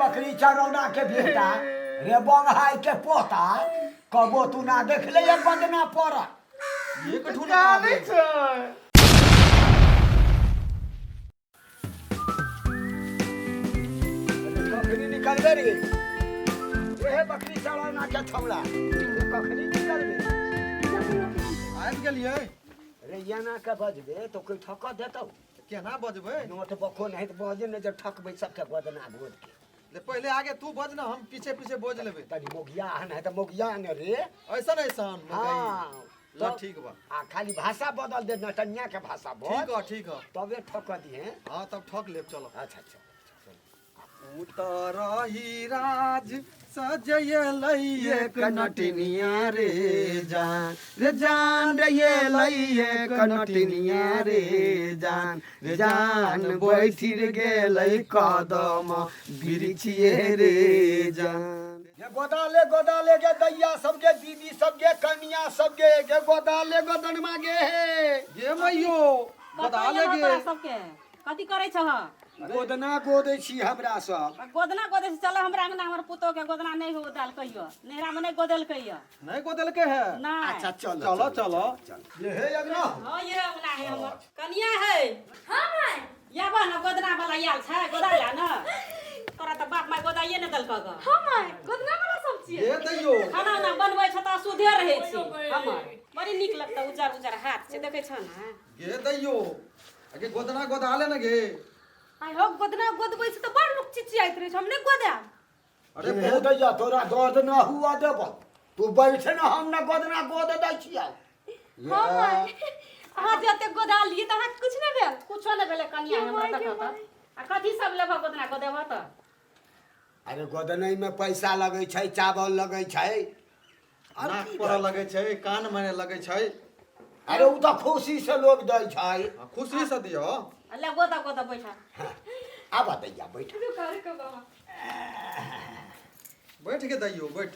बकरी चरौना के बेटा रे बंगहाई के पोता कबो तू ना देख ले ये बदना पड़ा एक ठुनका जानै छै। कखनी निकलबे रे रे बकरी चरौना के छौड़ा कखनी निकलबे? आबि गेलियै। रे, एना के बजबे तो कोई ठक देतौ? केना बजबै? नोट बखो नहीं तऽ बजे नहि, जब ठकबै सबके बदना गोद के। ले, पहिले आगे तू बज ना, हम पीछे पीछे बोज लेबै। तनी मोगिया हन है तऽ मोगिया ने रे। ऐसन ऐसन? हाँ। ल, ठीक बा। आ खाली भाषा बदल दे, नटनिया के भाषा बोल। ठीक है, ठीक है। तबे ठक दिहे। हाँ, तब ठक लेब, चलो। अच्छा अच्छा। उतरही राज सजयलै एक नटिनिया रे जान, रे जान रे ये एक नटिनिया रे जान, रे जान बैठिर गेलै कदम बिरछिए रे जान। गे गोदाले गोदाले गे दैया सबके, दीदी सबके, कनिया सबके, गे गोदाले गोदनमा गे हे। गे मैयो, गोदाले गे। तोरा सबके कथी करै छह? गोदना गोदै छी हमरा सब। गोदना गोदै छी? चल हमरा अंगना, हमर पुतोह के गोदना नहि हो दाल कहियो, नैहरा मे नहि गोदेलकै यऽ। नहि गोदेलकै है? नहि। अच्छा, चलो। चलो चलो। ये हे अंगना? हाँ, ये अंगना है, हमर कनिया है। हाँ माय। याबह न, गोदना वाला आयल छै, गोदा ला न। तोरा तऽ बाप माय गोदाइए नहि देलकऽ गऽ। हाँ माय, गोदना वाला सब छियै। गे दैयो। खाना उना बनबै छ तऽ अशुद्धे रहै छै हमर। बड़ी नीक लगतौ, उज्जर उज्जर हाथ छै, देखै छह ने? गे दैयो, अगे गोदना गोदाले न गे। आइ हो, गोदना गोदबै छै तऽ बड़ लोक चिचियाइत रहै छै, हम नहि गोदायब। अरे हे बहुत दैया, तोरा दर्द न हुआ देब, तू बैठ न, हम न गोदना गोद दै छियै। हाँ माय, अहाँ जे एते गोदा लिए तऽ अहाँके किछु नहि भेल? कुछो नहि भेलै कनिया। के हमरा माय, के देखऽ तऽ माय। आ कथी सब लेबह गोदना गोदेबह तऽ? अरे, गोदनै में पैसा लगै छै, चावल लगै छै आर नाक की पर दै? लगै छै, कान में लगै छै। अरे, ओ तऽ खुशी से लोग दै छै। हाँ, खुशी से दियो। आ ले, गोदा गोदा, बैठा। आब दैया, बैठ। रुको रुको बाबा। बैठ के दैयो, बैठ।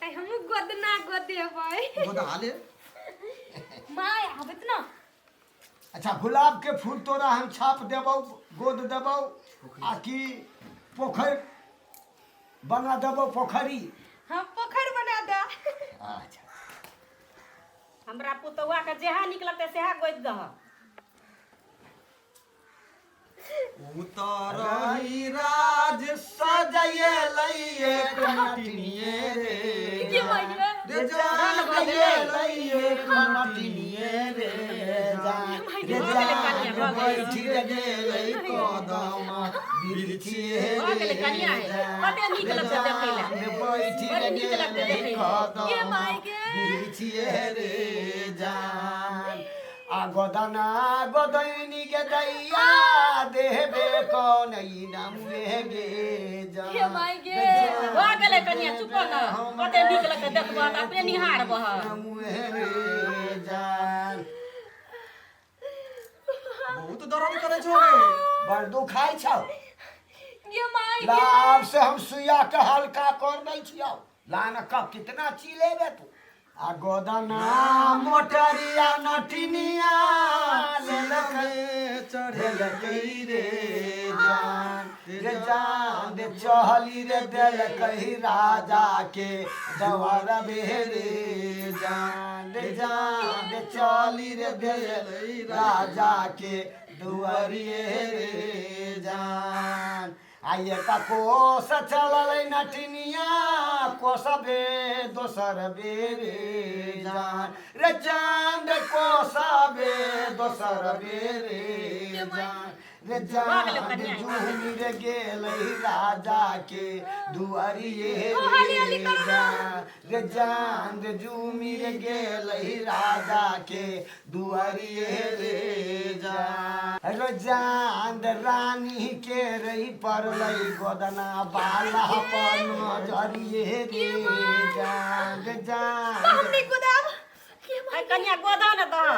आइ हमहूँ गोदना गोदेबै। गोदाले। माय आबत न। अच्छा, गुलाब के फूल तोरा हम छाप देबौ, गोद देबौ, आ कि पोखरि बना देबौ, पोखरि? हम पोखरि बना दे। अच्छा। हमरा पुतौआ के जेहा नीक लगतै सेहा गोदि दह। उतरही राज सजयलै एक नटिनिये रे। के माय गे? रे जान गयलै एक नटिनिये रे जान, रे जान बैठि गेलै कदम बिरछिए। भऽ गेलै कनिया हे, कते नीक लगतै देखै लए। बैठि बड़ी नीक लगतै गेलै देखै लए। कदम के माय गे? बिरछिए रे जान। आ गोदना गोदैनी के दैया देबे कौन नाम गे जान। के माय गे? भऽ गेलै कनिया, चुप न। कते नीक लगतै देखबह तऽ अपने निहारबह। रे जान। बहुत दर्द करै छौ गे। बड़ दुखाइ छौ? ये माय गे। लाभ से हम सुइया के हल्का कर दै छियौ। ला न, कब कितना चिलेबे तू? आ गोदना मोटरिया नटिनिया लेलकै चढ़लकै रे जान, रे जान, रे चहली रे देलकै राजा के दवर रे जान, रे जान, रे चली रे देलै राजा के दुआरिए रे जान। आ एक कोस चललै नटिनिया, कोसबे दोसर बेरे जान, रे जान, रे कोसबे दोसर बेरे जान, रे जान, रे जुहनी रे गेलै राजा के दुआरिए रे जान, रे जान, रे जुमी रे गेलै राजा के दुआरिए रे जान, रे जान, रे रानी के रही पड़लै गोदना बाला पर नजरिए रे जान, रे जान। हम नहि गोदायब। के माय? आइ कनिया, गोदा न दह,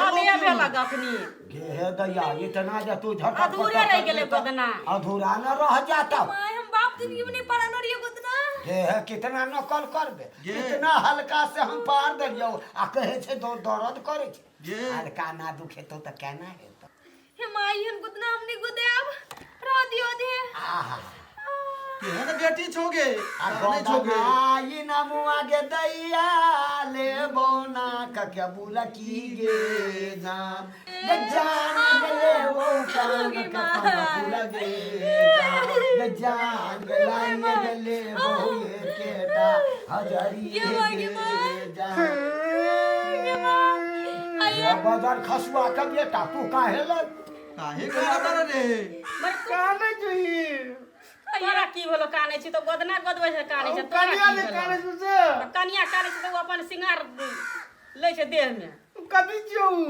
अबे भेल अखनी। गे हे दैया, इतना जे तू झटक अधूरे रहि गेलै गोदना। अधूरा न रह जाता। माय, हम बाप जिंदगी में नहीं पढ़ल रहिए गोदना। गे हे, कितना नकल करबे? गे। इतना हल्का से हम पार देलियौ आ कहै छै दर्द करै छै। गे। हल्का ना दुखेतौ तऽ केना हेतौ? हे माई, एहन गोदना हम नहि गोदायब, रह दियो दे। आहा। केहन बेटी छोगे? आ कानै छोगे। गोदना नमुआ गे दैया ले बोना कके बुलकी गे जान गे जान गे ले वो कान के बुल गे जान गे जान गे लाइन गे ले वो ये केटा हजरी गे माँ, गे माँ। गे जान। गे माँ, ये बदर खसुआ के बेटा तू काहे लग काहे कानत रे? कानै छी। तोरा की भेलो कानै छी? तऽ गोदना गोदबै छै, कानै छै। तोरा कनिया की जे भेलौ? कानै छै से। तऽ कनिया कानै छै तऽ ओ अपन सिंगार लै छै देह मे। कथी छियौ उ?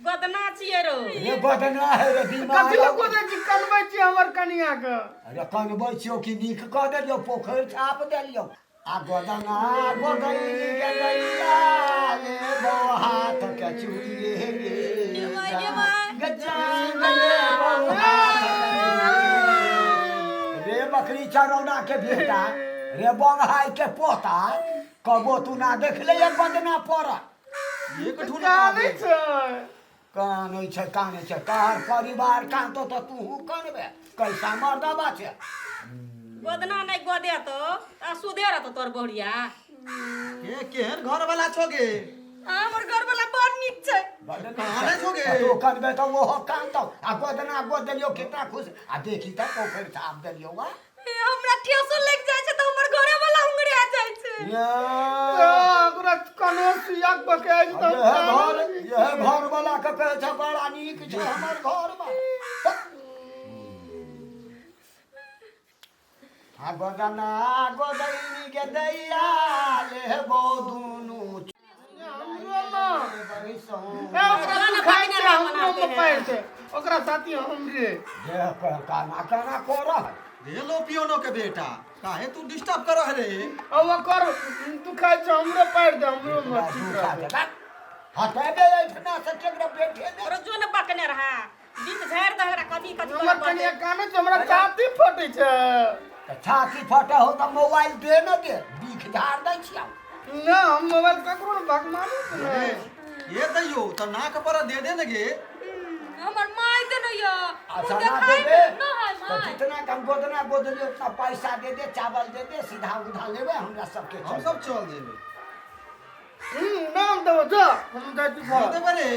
गोदना छियै रौ। रे बदना है रे बीमार। कथी लए गोदै छी, कनबै छी हमर कनिया के? अरे कनबै छियौ कि नीक कऽ देलियौ, पोखरि छाप देलियौ। आ गोदना गोदैनी के दैया ले बो हाथ के चूड़िए गे गे माय, गे माय। गे जान ले बो हाथ के चूड़िए। रे बकरी चरौना के बेटा, रे बंगहाई के पोता, कबो तू ना देखले ये बदना पड़? एक ठुन कानै छै। कानै छै, कानै छै। तोहर परिवार कानतो तऽ तूहू कनबे? कैसा मर्दबा छै। गोदना नहि गोदेतौ तऽ अशुद्धे रहतौ तोर बहुरिया। के केहन घर वाला छोगे? हमर घर वाला बड़ नीक छै। कानै छोगे। तू कनबे तऽ ओहो कानतौ। आ गोदना गोद देलियौ, कितना खुश। आ देखी तऽ पोखरि छाप देलियौ। आ हे, हमरा ठेसो लागि जाइ छै तऽ हमर घरे वाला उंगड़िया जाइ छै। या। ओकरा कनो सुइया बकै छै तऽ यह घर, यह घर वाला के कहै छै बड़ा नीक छै हमर घर वाला। आ गोदना गोदैनी के दैया लेबो दुनू हमरो न बरिसों। ए, ओकरा दुखाइ छै, हमरो में पाइ छै, ओकरा साथी हमरे। देह पर काना काना कर है। रे लो पियोनो के बेटा, काहे तू डिस्टर्ब कर रे? आ ओकर दुखाइ छै, हमरो पारि दे, हमरो में ठीक रहतै। हटेबे एहिठिना से केकरो बेटे ने। तोरा जो ने बकने रहा बीत झाड़ि दे एकरा। कथी कथी हमर करऽ कनिया पड़तै? कानै छै, हमरा छाती फटै छै। तऽ छाती फटे हो तऽ मोबाइल दे न दे, बीख झाड़ दै छियौ। ना, हम मोबाइल ककरो ने भगमानो के रे नहि। ये दैयो तऽ नाक पर दे दे ने गे। हमर माय देने य। अच्छा मुँह ना देखाइ देबे न है तऽ माय। जितना कम गोदना गोदली उतना पैसा दे दे, चावल दे दे, सीधा उधा लेबे हमरा सबके। हम सब चल जेबे। ना हम देबो, जा हम जाइ छी नहीं घर। देबे रे?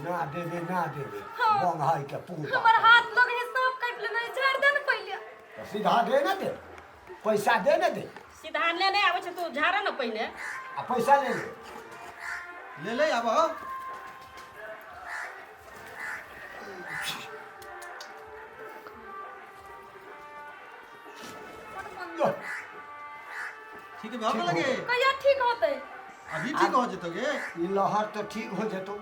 ना देबे, ना देबे। हाँ। बंगाई के पूरा हमर हाथ लग है, सांप काटि लेने, झाड़ि दे ने पहिले। तऽ सीधा दे न दे, पैसा दे न दे। सीधा ले नहि आबै छै, तू झाड़ ने पहिने। आ पैसा ले ले। ले ले आब। ठीक भऽ गेल गे? कहिया ठीक होतै? अभी ठीक हो जेतो गे। ई लहर तऽ ठीक हो जेतौ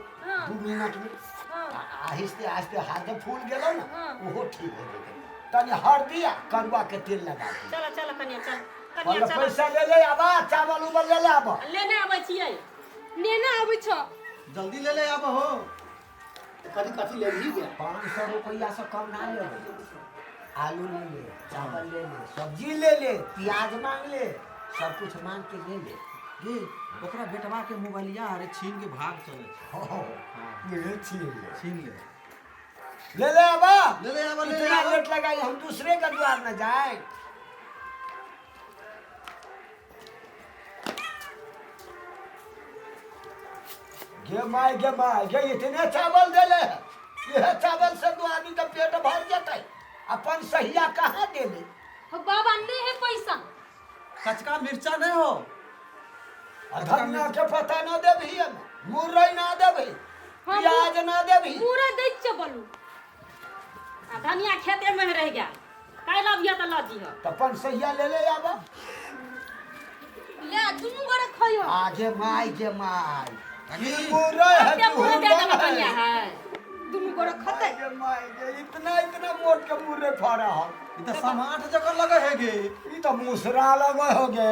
2 मिनट में। आ आहिस्ते आहिस्ते हाथ जे फूल गेलौ ने, ओहो ठीक हो जेतौ। तनि हल्दी आ करुआ के तेल लगा दे। चल चल कनिया, चल कनिया। पहिले चल। पैसा ले ले आबा, चावल उबल ले ले आबा। लेने आबै छियै। नेने आबै छौ। जल्दी ले ले आब हो। कथी कथी लेबही गे? 500 रुपया से कम ना ले। आलू ले ले, चावल ले ले, सब्जी ले ले, प्याज मांग ले, सब कुछ मांग के ले ले। गे, ओकरा बेटवा के मोबाइलिया अरे छीन के भाग चले छै। हो, ये छीन ले। छीन ले। ले ले आबा। ले ले आबा, ले ले इतना आबा। लेट लगाई, हम दूसरे का द्वार न जाए। गे माय, गे माय गे, इतने चावल देले है। यह चावल से दो आदमी का पेट भर जतै। अपन सहिया कहाँ देले? हो बाबा, नहीं है पैसा। कचका मिर्चा नहीं हो? आ धनिया के पत्ता न देबही एमे, मुरई ना देबही, हाँ, प्याज ना देबही। पूरा दै छियै बोलू। आ धनिया खेते में रहि गेल, काल्हि अबिह तऽ लऽ जीह। तऽ अपन सहिया ले ले आबा। ले, दुनू गोरे खइयो। आगे माय, गे माय, अरे। ई मुरई है कते कि मुरई दे हुरदन देलक कनिया है? है। दुनू गोरे खतै। गे माय गे, इतना इतना मोट के मुरई फड़ा हो। ई तऽ समाठ जकर लगे है गे। ई तऽ मुसरा लगे हो गे।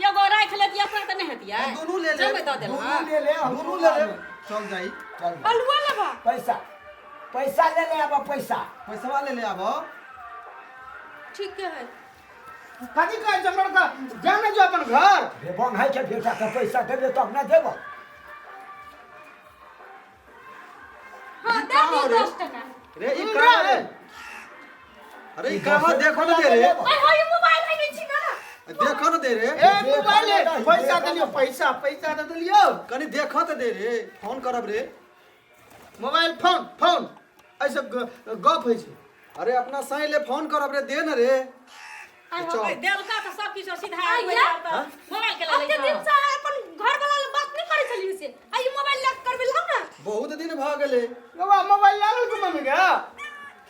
एगो राखि लेतियै अपना तऽ नहि हेतियै? दुनू ले ले। जमे दऽ देलक। दुनू ले ले हम। दुनू ले ले, चल जाई। चल। अलुआ लेबा? पैसा, पैसा ले ले आबा, पैसा। पैसवा ले ले आब। ठीक है। कथी कहै छै हमरा के? जा ने जो अपन घर। रे बंघाई के बेटा के पैसा देबे तब ना देबो। हाँ, दे। दे का दियो रे? 10 टका। रे ई का रे? अरे ई कहाँ देखो न दे रे। आय हो, ई मोबाइल है नहीं छी ना। देखो न दे रे। ए मोबाइल है, पैसा दे लियो, पैसा पैसा दे लियो। कनी देखो त दे रे, फोन करब रे। मोबाइल फोन फोन ऐसे गप होइ छै। अरे अपना साई ले फोन करब रे, दे न रे। आय हो। चल। देलका तऽ सब किछु सीधा आइ आबै या? तऽ मोबाइल के लऽ अते लै दिन छौ। से अपन घर वाला ले बात नहीं करै छलियै से, आ ई मोबाइल लऽ के करबै लाउ ना। बहुत दिन भ गेलै। बाबा मोबाइल ला लेलको मम्मी के?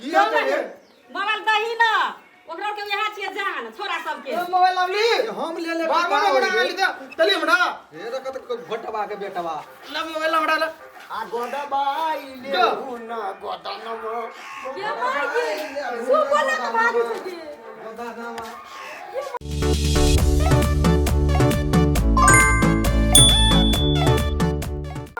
की होतै रे? मोबाइल दही ना, ओकरा के इएह छियै जान छोरा सबके। ए, मोबाइल लावली। हम ले ले। बाबा ने बना ली दे तली हमरा। हे रखत घोटवा के बेटवा। ला मोबाइल हमरा ला। आ गोदबाई ले ना गोदनवा। ये माय गे, सो बोला के भागी छै गे। गोदनवा।